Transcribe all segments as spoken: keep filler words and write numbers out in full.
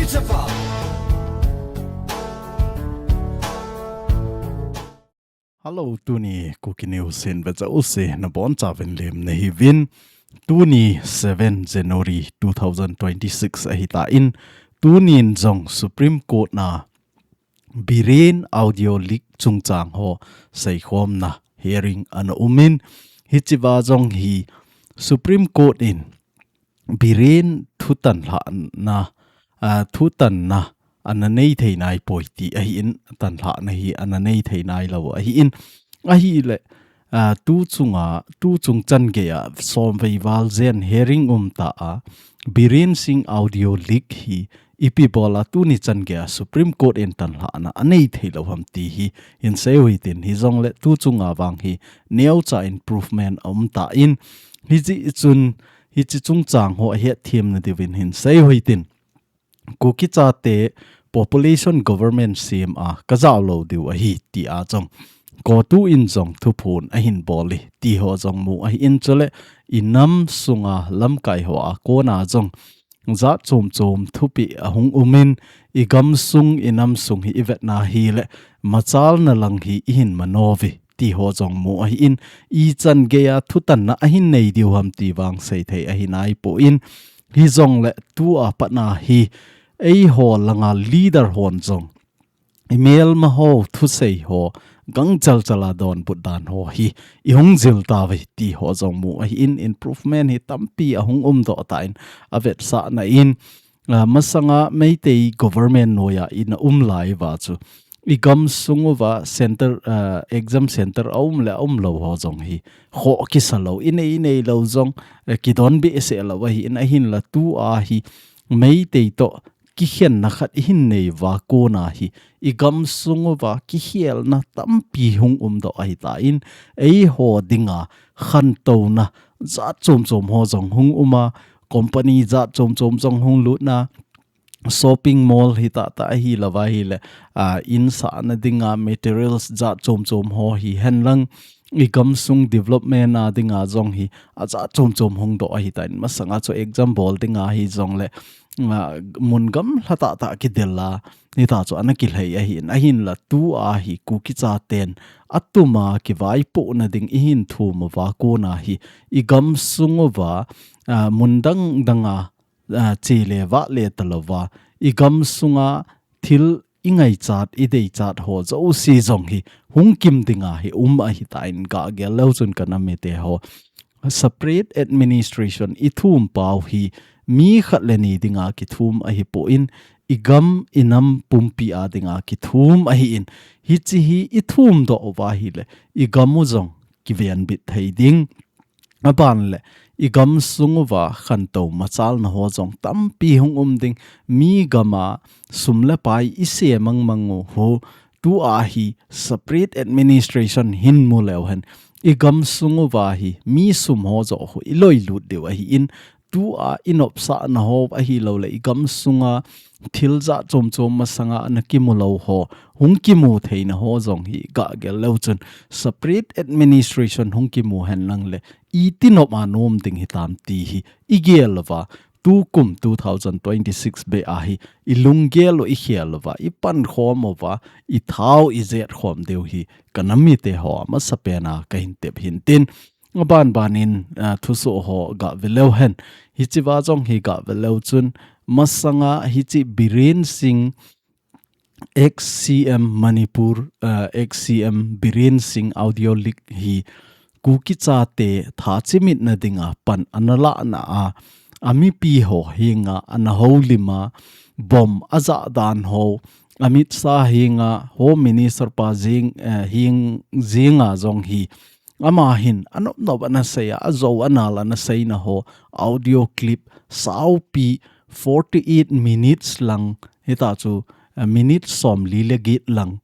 Hello, tuni Kuki News hin vecha use nabonchauvin lemna hiuvin. Tuni seven January two thousand twenty-six ahitan, tunin jong Supreme Court na Biren audio leak chungchang ho seikhomna hearing ana umin, hichea jong hi Supreme Court in Biren thutan lhahna, ah, thutanna ana nei thei naipoi ti ahin, tanlhahna hi ana nei thei nailou ahin, ahile, ah, tu chunga, tu chung chan geiya somvei val jen hearing umta a, Biren Singh audio leak hi ipi bola tuni chan geiya Supreme Court in tanlhahna anei theilou ham ti hi hin seiu hitin, hijongle tu chunga vang hi neocha improvement aumtan, hiche chun, hiche chungchang ho ahetthem nadiuvin hin seiu hitin. Kuki chate population government sem a kajao lou diu ahi tia jong CoTU in jong thuphon ahin bol e ti ho jong mu ahin, chule inam sunga lamkai hoa kona jong jat chom chom thupeh ahung umin, igamsung inamsung hi ivetna hile machalna lang hi ihin mano uve ti ho jong mu ahin, ichan geiya thutanna ahin nei diu ham ti vang seithei ahi naipon, hijongle tua patna hi eiho langa leader hon jong imelma ho thusei ho gangchal chala donbut dan ho hi ihung jil tauve ti ho jong mu ahin, improvement hi tampi ahung umdoh tan, avetsahna in, ah, masanga Meitei government noiya ina um lai uva chu igamsung uva center, ah, exam center aum le aumlou ho jong hi khoh kisa lou, inei, inei lou jong, eh, kidon behseh lou ahin, ahinla tua hi Meitei toh kikhenna khat ihin nei uva kona hi igamsung uva kikhelna tampi hung umdoh ahitan, eiho dinga khantouna jat chom chom ho jong hung uma, company jat chom chom jong hung lutna, shopping mall hitahtah ahilouva ahile, ah, insahna dinga materials jat chom chom ho hihen lang, igamsung development a dinga jong hi ajat chom chom hungdoh ahitan, masanga chu exam bol dinga hijongle, ah, mun gamla tahtah kidel a hitachu ana kilhei ahin, ahinla tua hi Kuki chaten atuma kivaipohna ding ihin thum uva kona hi igamsung uva, ah, mun dang danga, ah, che le vah le talouva, igamsunga thil ingaichat, ideichat ho jouse jong hi hung kim dinga hi um ahitan, gah gel leu chun kanam mite ho, separate administration ithum pau hi mi khat le ni dinga kithum ahipon, igam inam pumpi a dinga kithum ahin, hiche hi ithumdoh uva ahile igam u jong kivenbit thei ding. Aban le, igamsung uva khantou machalna ho jong tampi hung um ding, mi gama sum le pai isem mang mang u ho, tua hi separate administration hin mu leu hen, igamsung uva hi mi sum ho joh ho iloilut diu ahin, tua inopsahna ho ahilouleh igamsunga thil jat chom chom masanga ana kimu lou ho, hung kimu theina ho jong hi gah gel leu chun separate administration hung kimu hen lang le, iti nop a nom ding hitam ti hi igel uva, tukum two thousand twenty-six beh a hi ilunggel u ikhel uva, ipankhom uva, ithau ijet khom diu hi kanam mite ho amasapen a kahin tep hintin. Aban banin, ah, thusoh ho gah ve leu hen. Hichea jong hi gah ve leu chun, masanga hiche Biren Singh, ex C M Manipur, ah, ex C M Biren Singh audio leak hi Kuki chate tha chimitna dinga pan ana lahna a, amipi ho henga ana houlim a, bomb ajah dan ho, Amit Shah henga, Home Minister pa jeng, eh, heng, jenga jong hi, ama hin anop nop ana sei a, ajou anal ana seina ho, audio clip saupi forty-eight minutes lang, hitachu, eh, minute somli le get lang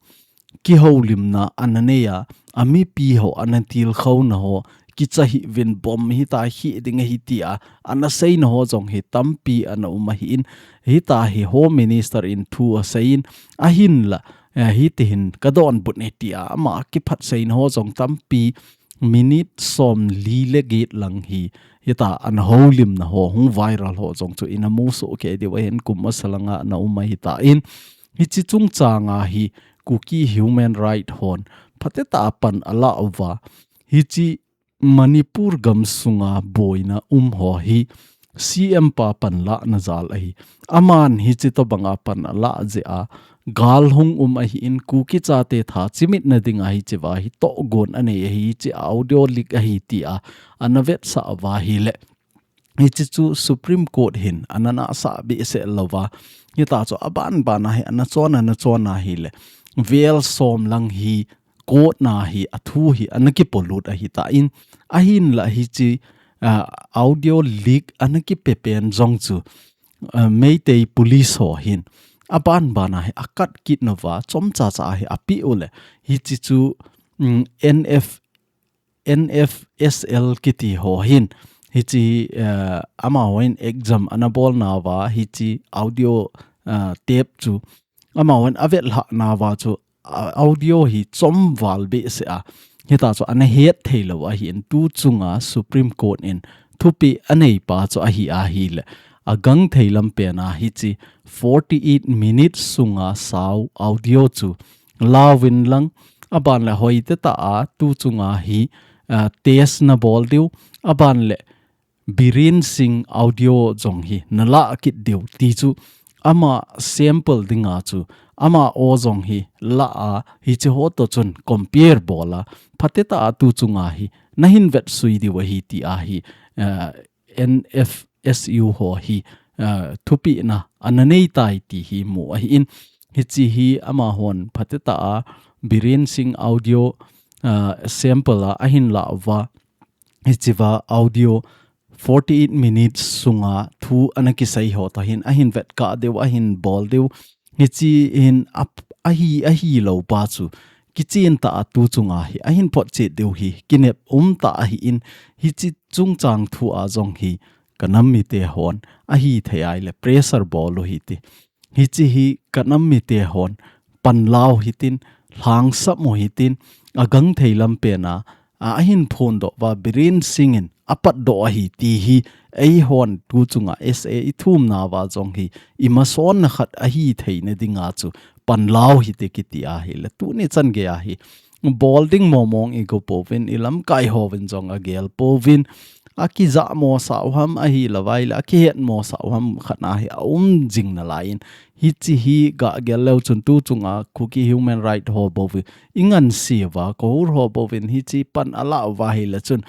kihoulimna ana nei a, amipi ho ana tilkhouna ho, kicha hih uvin, bomb hita hi ding ahi tia ana seina ho jong hi tampi ana um ahin, hita hi Home Minister in thu aseiyin, ahinla, eh, hiti hin kadonbut e tia ama kiphatseina ho jong tampi minute som li le get lang hi, hita ana houlimna ho, hung viral ho jong chu ina musoh kei diu ahin, kum masa langa ana um ahitan, hiche chungchanga hi Kuki Human Right hon phatecha pan ala uva, hiche Manipur gam sunga boina um ho hi C M pa pan lana jal ahi. Aman hiche tobanga pan ala jeh a gal hung um ahin, Kuki chate tha chimitna dinga hichea hi tohgon anei ahi, hiche audio leak ahi tia ana vetsah uva ahile, hiche chu Supreme Court hin ana nahsah behseh louva, hita chu aban bana hi ana chon ana chon ahile, vel som lang hi court na hi athu hi ana kipolut ahitan, ahinla hiche, ah, audio leak ana kipe pen jong chu, ah, Meitei police ho hin aban bana hi akat kit nauva, chomcha cha hi apeh u le, hiche chu, um, N F, N F S L kiti ho hin, hiche, ah, amahon exam ana bol nauva, hiche audio, ah, tape chu amahon avet lhah nauva chu, a, audio hi chomval behseh a, hita chu ana het thei lou ahin, tu chunga Supreme Court in thupeh anei pa chu ahi ahile, agang thei lam pena hiche forty-eight minutes sunga sao audio chu lauvin lang, aban le hoitah a tu chunga hi, a, test nabol diu, aban le Biren Singh audio jong hi nalah kit diu ti chu, ama sample dinga chu, ama aw jong hi lah a, hiche ho toh chun compare bol a, phatecha a tu chunga hi nahin vetsui diu ahi tia hi, eh, N F S U ho hi, eh, thupehna ana nei tai ti hi mu ahin, hiche hi amahon phatecha a Biren Singh audio, eh, sample a ahin lah uva, hichea audio forty-eight minutes sunga thu ana kisei ho toh hin ahin vetkah diu, ahin bol diu. Hiche hin ap-, ahi, ahilou pa chu kichen tah a tu chunga hi ahin photchet diu hi kinep umtah ahin, hiche chungchang thu a jong hi ka nam mite hon ahithei ahile pressure bol u hite. Hiche hi ka nam mite hon pan lau hitin, lhangsam u hitin, agang thei lam pena, a, ahin phondoh uva, Biren Singh in apatdoh ahi ti hi, eihon tu chunga S A i thum nauva jong hi, imasotna khat ahi theina dinga chu pan lau hite kiti ahile, tuni chan gei a hi bol ding momong i go pouvin, i lamkai hovin jong agel pouvin, akijah mosah u ham, ahilouva ahile akihet mosah u ham khat na hi aum jing nalaiyin, hiche hi gah gel leu chun tu chunga Kuki Human Right ho bou, i nganseuva, Kohur ho bouvin hiche pan alah uva ahile chun,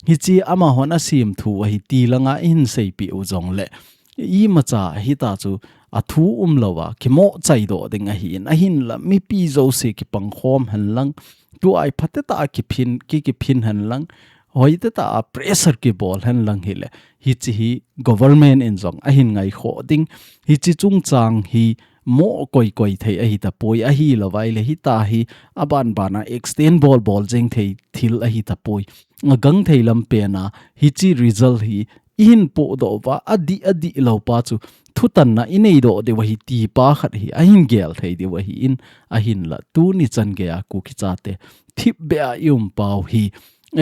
hiche amahon asemthu ahi ti langa ihin seipeh u jongle, imacha hita chu athu umlouva kimoh chaidoh ding ahin, ahinla mipi jouse kipangkhom henlang, tua hi phatecha a kiphin, ki, kiphin henlang, hoitecha a pressure kibol henlang hile, hiche hi government in jong ahin ngaikhoh ding, hiche chungchang hi moh koikoi thei ahitapoi, ahilouva ahile hita hi aban bana extend bolbol jeng thei thil ahitapoi. Agang thei lam pena hiche result hi ihin pohdoh uva, adih, adih lou pa chu thutanna ineidoh diu ahi ti pa khat hi ahin gel thei diu ahin, ahinla tuni chan gei a Kuki chate thipbeh a i um pau hi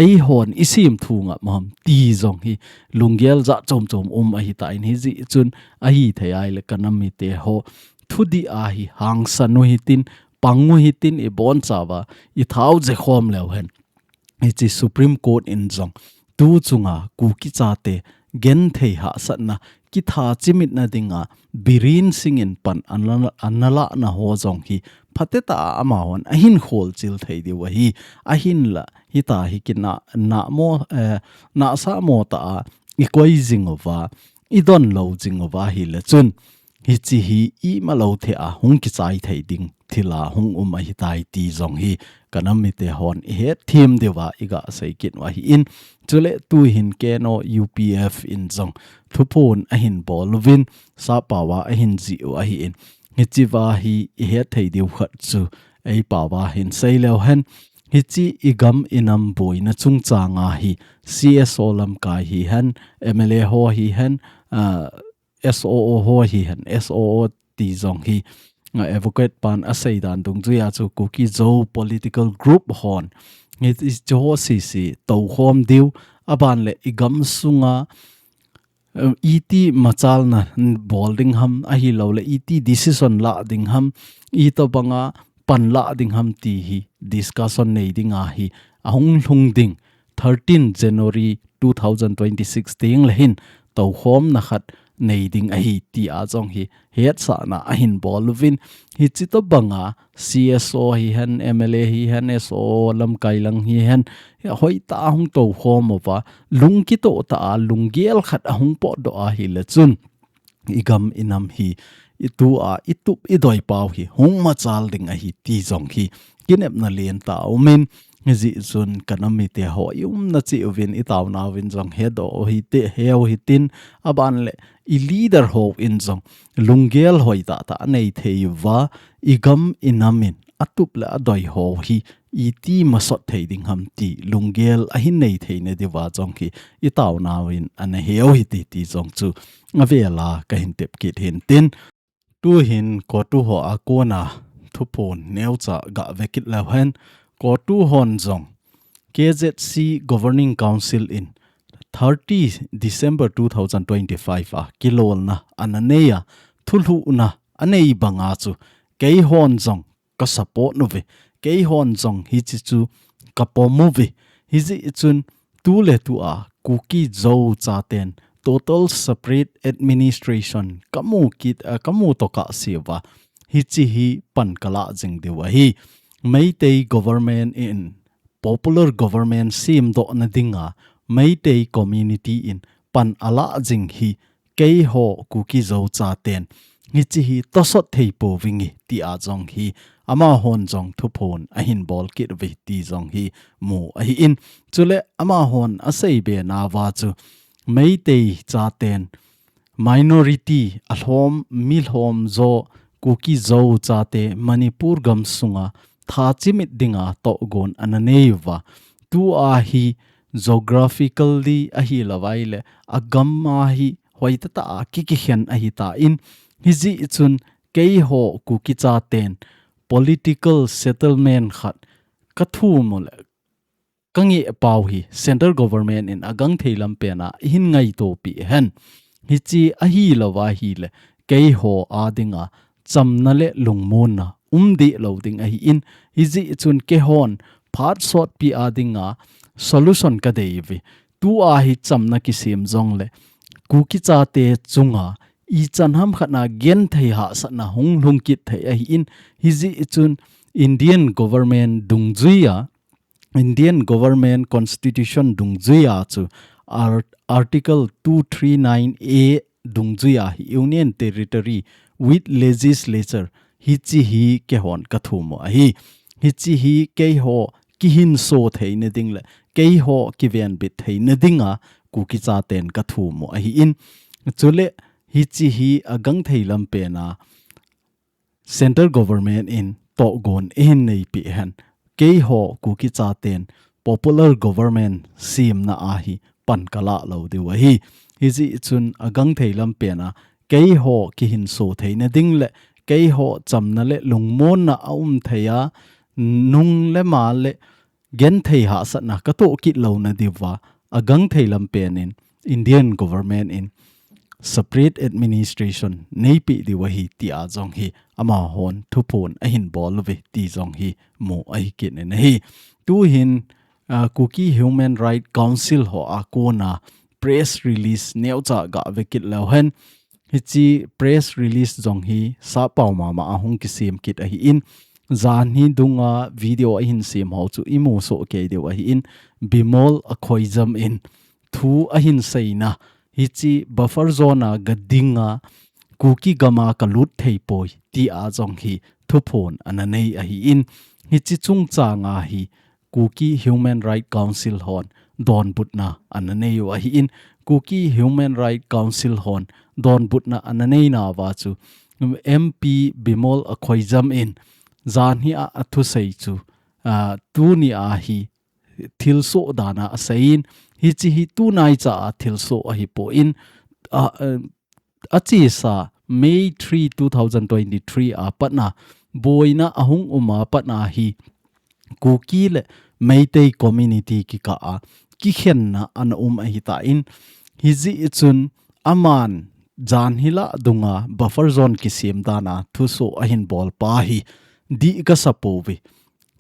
eihon isemthu ngam ham ti jong hi lunggel jat chom chom um ahitan, hijeh chun ahithei ahile ka nam mite ho, thudih a hi hangsan u hitin, pang u hitin, ibonchauva ithao jekhom leu hen, hiche Supreme Court in jong tu chunga Kuki chate genthei hahsatna, kitha chimitna dinga Biren Singh in pan ana, analahna ho jong hi phatecha a amahon ahin kholchil thei diu ahi, ahinla hita hi kinah, nahmo, eh, nahsah mo tah a ikoi jing uva, idon lou jing uva ahile chun, hiche hi imalou thei a hung kichai thei ding thil a hung um ahitai ti jong hi ka nam mite hon ihet them diuva iga sei kit u ahin. Chule tuhin K N O U P F in jong thuphon ahin bol uvin, sappao a ahin jih u ahin. Hichea hi ihet thei diu khat chu eipao a hin sei leu hen. Hiche igam inam boina chungchanga hi C S O lamkai hihen, M L A ho hihen, ah, S O O ho hihen, S O O ti jong hi, ah, advocate pan asei dan dungjuia chu Kuki Zo political group hon Hiche ho sese toukhom diu, aban le i gamsunga, eh, iti machalna bol ding ham, ahilou le iti decision la ding ham, itobanga pan la ding ham ti hi discussion nei ding ahi, ahung lhung ding thirteen January two thousand twenty-six teng le hin toukhomna khat nei ding ahi ti a jong hi hetsahna ahin bol uvin, hiche tobanga C S O hihen, M L A hihen, S O lamkai lang hihen, hoitah a hung toukhom uva, lungkitoh tah a, lunggel khat ahung potdoh ahile chun, i gam i nam hi, i tua, i tup, i doipau hi, hung machal ding ahi ti jong hi, kinepna lentah a umin, hijeh chun ka nam mite ho, i umna cheh uvin, i taonauvin jong hedoh u hite, heu hitin, aban le, i leader hon jong, lunggel hoitah tah anei thei uva, i gam i nam in, atup le adoi ho hi, iti masot thei ding ham ti, lunggel ahin nei theina diuva jong hi, i taonauvin ana heu hite ti jong chu, avel a kahin tep kit hintin. Tuhin COTU ho a kona thuphon neocha gave kit leu hen, COTU hon jong K Z C Governing Council in thirty December two thousand twenty-five a kilolna ana nei a, thulhuhna anei banga chu keihon jong ka support uve, keihon jong hiche chu ka pom uve. Hijeh chun tuletua Kuki Zo chaten total separate administration kamu kit, ah, kamu tokah seuva, hiche hi pan kala jing diu ahi. Meitei government in popular government semdohna dinga Meitei community in pan ala jing hi keiho Kuki Zo chaten hiche hi tosot thei pouvinge ti a jong hi amahon jong thuphon ahin bol kit uve ti jong hi mu ahin. Chule amahon aseibe nauva chu Meitei chaten minority alhom, milhom jo Kuki Zo chate Manipur gamsunga thachimit dinga tohgon ana nei uva. Tua hi geographically ahilou vaile agam a hi hoitah tah a kikikhen ahitan, hijeh chun keiho Kuki chaten political settlement khat ka thum ule ka ngeh pau hi central government in agangthei lampen a ihin ngaito peh hen. Hiche ahilou va ahile keiho a dinga chamna le lungmonna um deh lou ding ahin, hijeh chun keihon phat sotpi a dinga solution ka dei uve. Tua hi chamna kisem jongle Kuki chate chunga ichan ham khat a genthei hahsatna hung lhung kit thei ahin, hijeh chun Indian government dungjuia, Indian government constitution dungjuia chu Ar-, Article two three nine A dungjuia hi Union Territory with Legislature hiche hi keihon ka thum u ahi. Hiche hi keiho kihinso theina ding le keiho kivenbit theina dinga Kuki chaten ka thum u ahin. Chule hiche hi agangthei lampen a central government in tohgon eihin neipeh hen. Keiho Kuki chaten popular government semna a hi pan ka la lou diu ahi. Hijeh chun agangthei lampen a keiho kihinso theina ding le keiho chamna le lungmonna aum thei a, nung le ma le genthei hahsatna ka toh kit louna diuva, agangthei lampen in Indian government in separate administration neipeh diu ahi ti a jong hi amahon thuphon ahin bol uve ti jong hi mu ahi kit in ahi. Tuhin, ah, Kuki Human Rights Council ho a kona press release neocha gave kit leu hen. Hiche press release jong hi sappao mama a hung kisem kit ahin, janhi dunga video ahin sem ho chu imu soh kei diu ahin, Bimol Akoijam in thu ahin seina, hiche buffer zone a ga dinga Kuki gam a ka lut thei poi ti a jong hi thuphon ana nei ahin, hiche chungchang a hi Kuki Human Rights Council hon donbutna ana nei u ahin, Kuki Human Rights Council hon donbutna ana nei nauva chu M P Bimol Akoijam in janhi a athusei chu, ah, tuni a hi thilsoh dan a aseiyin, hiche hi tunaicha a thilsoh ahipon, ah, eh, achesa May three, two thousand twenty-three a patna boina ahung um a patna hi Kuki le Meitei community kikah a kikhenna ana um ahitan, hijeh chun aman jan hila dunga buffer zone kisem dana thusoh ahin bolpa hi dih kasa pouve.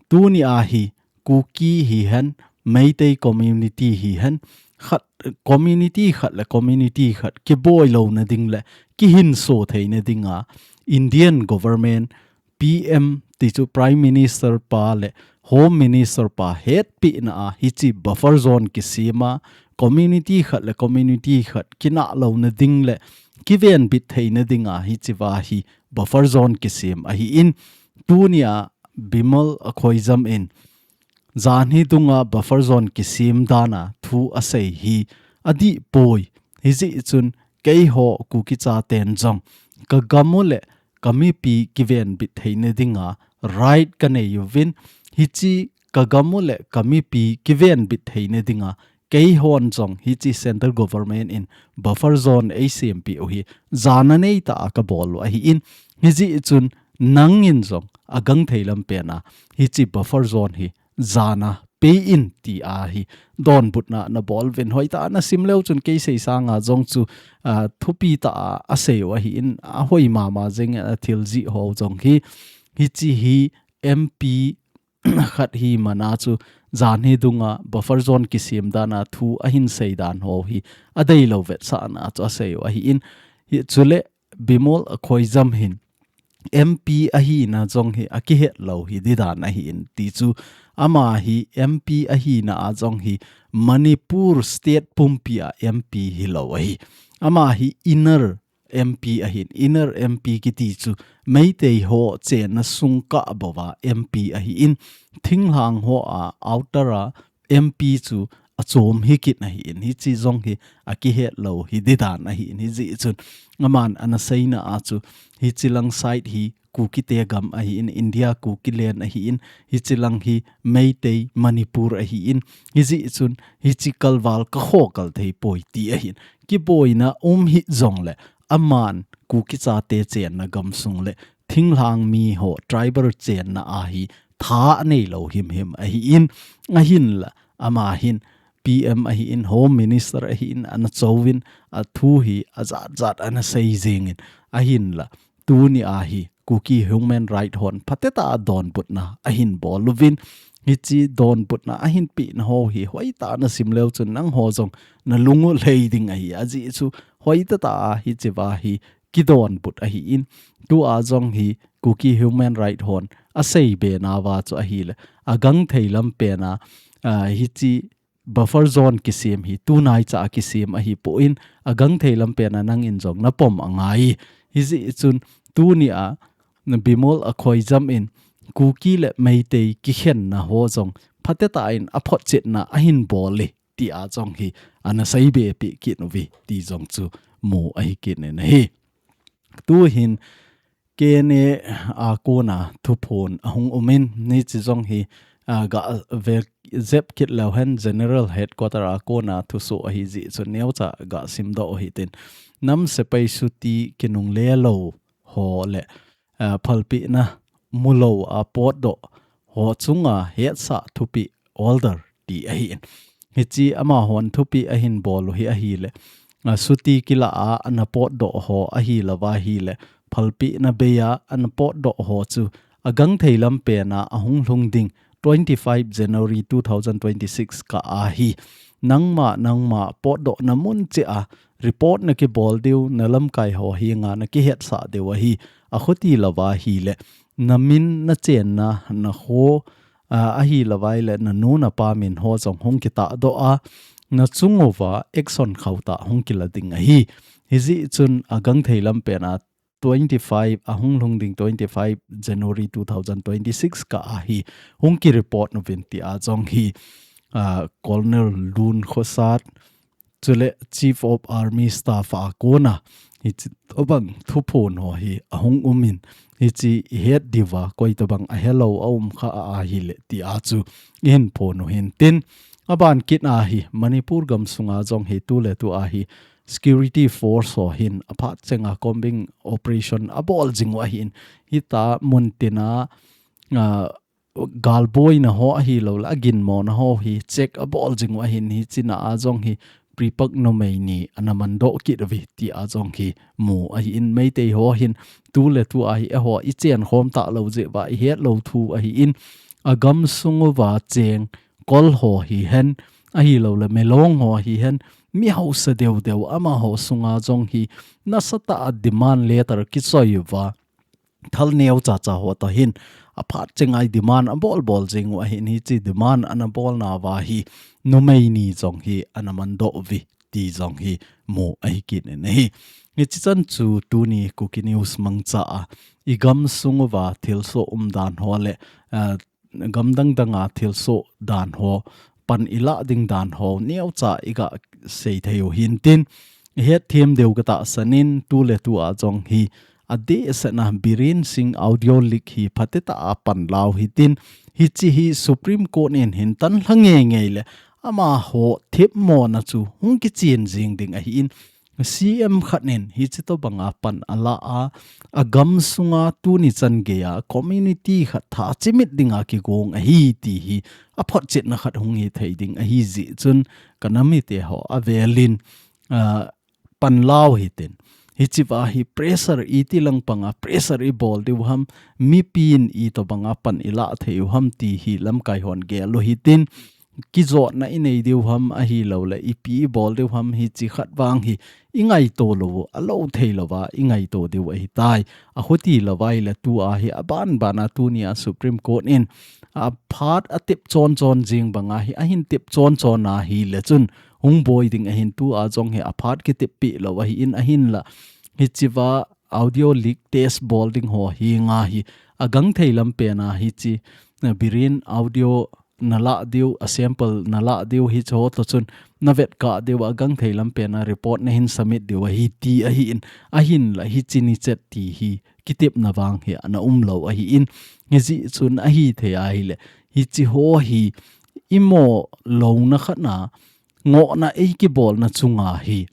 Tuni a hi Kuki hihen, Meitei community hihen, khat, community khat le community khat kiboi louna ding le kihinso theina dinga Indian government, P M ti chu Prime Minister pa le Home Minister pa hetpina a hiche buffer zone kisema, community khat le community khat kinah louna ding le kivenbit theina dinga hiche va hi buffer zone kisem ahin, tunia Bimol Akoijam in jan hi dunga buffer zone kisem dana thu asei hi adih poi. Hijeh chun keiho Kuki chaten jong kagam u le kamipi kivenbit theina dinga right kanei uvin, hiche kagam u le kamipi kivenbit theina dinga keihon jong hiche central government in buffer zone eisempeh u hi jana neitah a kabol u ahin, hijeh chun nangin jong agangthei lam pena hiche buffer zone hi jana pei in tia hi donbutna nabol uvin, hoitah a nasim leu chun keisei sanga jong chu, ah, thupi tah a asei u ahin, ahoi mama jeng a thil jih ho jong hi, hiche hi M P khat hi mana chu jan hi dunga buffer zone kisem dana thu ahin sei dan ho hi adeilou vetsahna chu asei u ahin, hichule Bimol Akoijam hin M P ahina jong hi akihet lou hi didan ahin ti chu, ama hi M P ahina a jong hi Manipur state pumpi a M P hilou ahi. Ama hi inner M P ahin, inner M P kiti chu Meitei ho chenna sung kah bouva M P ahin, thinglhang ho a outer a M P chu achom hikit ahin, hiche jong hi akihet lou hi didan ahin, hijeh chun aman ana seina a chu hiche lang side hi Kukite gam ahin, India Kuki land ahin, hiche lang hi Meitei Manipur ahin, hijeh chun hiche kalval kakho kal thei poi ti ahin, kiboina um hih jongle aman Kuki chate chenna gamsung le thinglhang mi ho tribal chenna a hi tha aneilou himhim ahin, ahinla ama hin P M ahin, Home Minister ahin, ana chouvin, athu hi ajat jat ana sei jingin, ahinla tuni a hi Kuki Human Right hon phatetah a donbutna ahin bol uvin, hiche donbutna ahin pehna ho hi hoitah a nasim leu chun nangho jong nalung u lhei ding ahi, ajeh chu hoitah tah a hiche va hi kidonbut ahin, tua jong hi Kuki Human Right hon asei be nauva chu ahile, agangthei lam pena, ah, hiche buffer zone kisem hi tunaicha a kisem ahipon, agangthei lam pena nangin jong napom angai. Hijeh chun tunia Bimol Akoijam in Kuki le Meitei kikhenna ho jong phatetah in aphotchetna ahin bol e tia jong hi ana seibe peh kit uve ti jong chu mu ahi kit in ahi. Tuhin K N A a kona thuphon ahung umin, hiche jong hi, ah, ga ve jep kit leu hen General Headquarter a kona thusoh ahi jeh chun neocha ga simdoh u hitin. Nam sepai chuti kinungle lou ho le, ah, phalpehna mulou a potdoh ho chunga hetsah thupeh order ti ahin. Hiche amahon thupeh ahin bol u hi ahile, ah, chuti kila a ana potdoh ho ahilouva ahile, phalpehna bei a ana potdoh ho chu agangthei lam pena ahung lhung ding twenty-five January two thousand twenty-six kah a hi nangma, nangma potdohna mun cheh a report nakibol diu, nalamkai ho henga nakihetsah diu ahi, akhuti louva ahile, namin, nachenna, nakho, ah, ahilouva ahile nanu napa min ho jong hung kitahdoh a, nachung uva action khauhtah hung kila ding ahi. Hijeh chun agangthei lam pena twenty-five, ahung lhung ding twenty-five January two thousand twenty-six kah a hi hung kireport uvin tia jong hi, ah, Colonel Lunkhosat, chule Chief of Army Staff a kona hiche tobang thuphon ho hi ahung umin, hiche ihet diuva koi tobang ahelou aum kha a ahile tia chu ihin phon u hintin, aban kit a hi Manipur gamsunga jong hi tuletu a hi security force ho hin aphat chenga combing operation abol jing u ahin, hitia muntina, ah, galboina ho ahilouleh aginmona ho hi check abol jing u ahin, hichea jong hi Pripak numei ni ana mandoh kit uve tia jong hi mu ahin, Meitei ho hin tuletu a hi eiho i chenkhom talou jeh uva i hetlou thu ahin, agam sung uva cheng kol ho hihen, ahilouleh Milong ho hihen, mi hausa deu deu amaho sunga jong hi nasatah a demand letter kichoi uva, thal neocha cha ho toh hin aphat chenga demand abol bol jing u ahin, hiche demand ana bolna uva hi numei ni jong hi ana mandoh uve ti jong hi mu ahi kit in ahi. Hichi chan chu tuni Kuki News mangcha a i gam sung uva thilsoh umdan ho le, ah, gam dang dang a thilsoh dan ho pan i lah ding dan ho neocha i ga sei thei u hintin, i hetthem diu ka tahsan in, tuletu a jong hi adeh sehna Biren Singh audio leak hi phatecha a panla u hitin, hiche hi Supreme Court in hin tanlha ngei ngei le amaho themmo na chu hung kichen jing ding ahin, C M khat in hiche tobanga pan ala a, agam sunga tuni chan geiya community khat tha chimit dinga kigong ahi ti hi aphotchetna khat hung hi thei ding ahi jeh chun ka nam mite ho avelin, ah, panla u hitin. Hichea hi pressure iti lang panga pressure i bol diu ham, mipin itobanga pan i lah thei u ham ti hi lamkai hon gel u hitin, kijotna i nei diu ham ahilouleh ipi i bol diu ham, hichi khat vang hi i ngaito lou u, alou thei louva i ngaito diu ahitai. Ahuti louva ahile tua hi aban bana tunia Supreme Court in aphat atep chon chon jing banga hi ahin tep chon chon ahile chun hung boi ding ahin, tua jong hi aphat kitep peh lou ahin, ahinla hichea audio leak test bol ding ho hi nga hi agangthei lam pena hichi, na Biren audio na lah diu, a sample na lah diu, hicho toh chun na vetkah diu, agangthei lam pena report na hin submit diu ahi ti ahin, ahinla hichi ni chet ti hi kitepna vang hi ana um lou ahin, hijeh chun ahithei ahile hichi ho hi i mo louna khat na ngohna ei kibolna chunga hi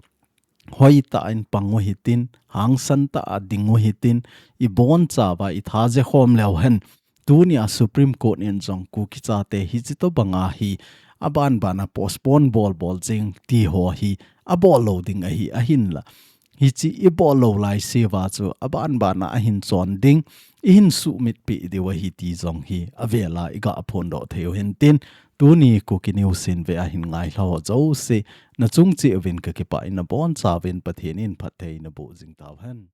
hoitah in pang u hitin, hangsan tah a ding u hitin, i bonchauva i tha je khom leu hen, tunia Supreme Court in jong Kuki chate hichi tobanga hi aban bana postpone bol bol jing ti ho hi abol lou ding ahi, ahinla hichi i bol lou laiseuva chu aban bana ahin chon ding, i hin sumit peh diu ahi ti jong hi avela i ga phondoh thei u hintin, tuni Kuki News in ve ahin ngailha ho jouse, na chung cheh uvin ka kipah in, na bonchauvin Pathen in phatthei na boh jing tauhen.